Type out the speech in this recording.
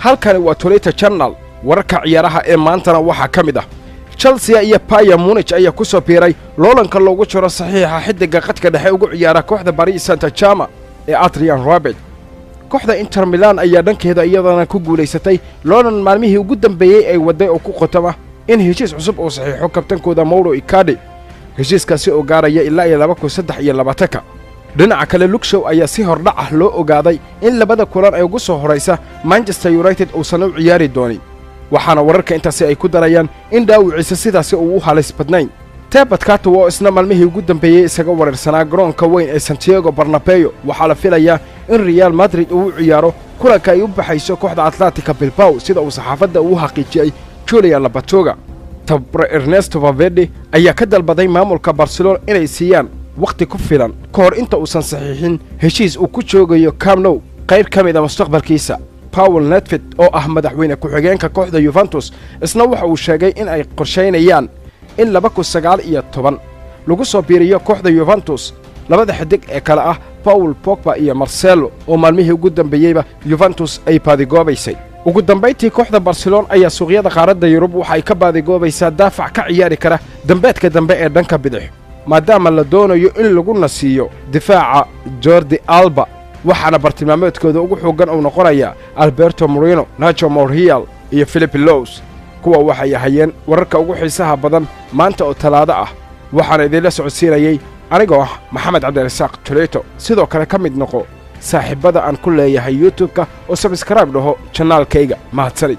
Halkani waa Tolita Channel. Wararka ciyaaraha ee maantana waxaa ka mid ah Chelsea iyo Bayern Munich ayaa ku soo biiray loolanka loogu jiro saxiixa xiddiga qadka dhexe ugu ciyaara kooxda Paris Saint-Germain ee Adrian Rabiot. Kooxda Inter Milan ayaa dhankeeda iyadana ku guulaysatay loolan maalmihii ugu dambeeyey ay waday oo ku qotoma in heshiis cusub uu saxiixo kabtankooda Mauro Icardi, heshiiskaasi oo gaaraya ilaa iyo 2023-ka. Dhinaca kale, Luke Shaw ayaa si hordhac ah loo ogaaday in labada kulan ee ugu soo horaysa Manchester United uusan u ciyaari doonin, waxaana wararka intaasi ay ku darayaan in dhaawiciisa sidaasi uu u halis badnayn. Thibaut Courtois oo isna maalmihii ugu dambeeyey isaga wareersanaa garoonka weyn ee Santiago Bernabeu, waxaa la filayaa in Real Madrid uu u ciyaaro kulanka ay u baxayso kooxda Athletic Bilbao, sida uu saxaafadda uu xaqiijiyey Julen Lopetegui. Tababare Ernesto Valverde ayaa ka dalbaday maamulka Barcelona inay siiyaan wakhti ku filan ka hor inta uusan saxiixin heshiis uu ku joogayo Camp Nou qayb ka mid a mustaqbalkiisa. Pavel Nedved oo ah madaxweyne ku-xigeenka kooxda Juventus isna waxa uu sheegay in ay qorshaynayaan in 2019 lagu soo biiriyo kooxda Juventus labada xidig ee kale ah Paul Pogba iyo Marcelo, oo maalmihii ugu dambeeyeyba Juventus ay baadigoobaysay. Ugu dambayntii, kooxda Barcelona ayaa suuqyada qaaradda Yurub waxa ay ka baadigoobaysaa daafac ka ciyaari kara dambeedka dambe ee dhanka bidix, maadaama la doonayo in lagu nasiiyo difaaca Jordi Alba, waxaana bartilmaameedkooda ugu xooggan uu noqonayaa Alberto Moreno, Nacho Monreal iyo Filipe Luis. Kuwa waxay ahayeen wararka ugu xiisaha badan maanta oo Talaado ah, waxaana idinla socodsiinayey anigoo ah Maxamed Cabdirasaaq Toleto. Sidoo kale ka mid noqo saaxiibbada aan ku leeyahay YouTube-ka oo subscribe dhaho channel-kayga. Mahadsanid.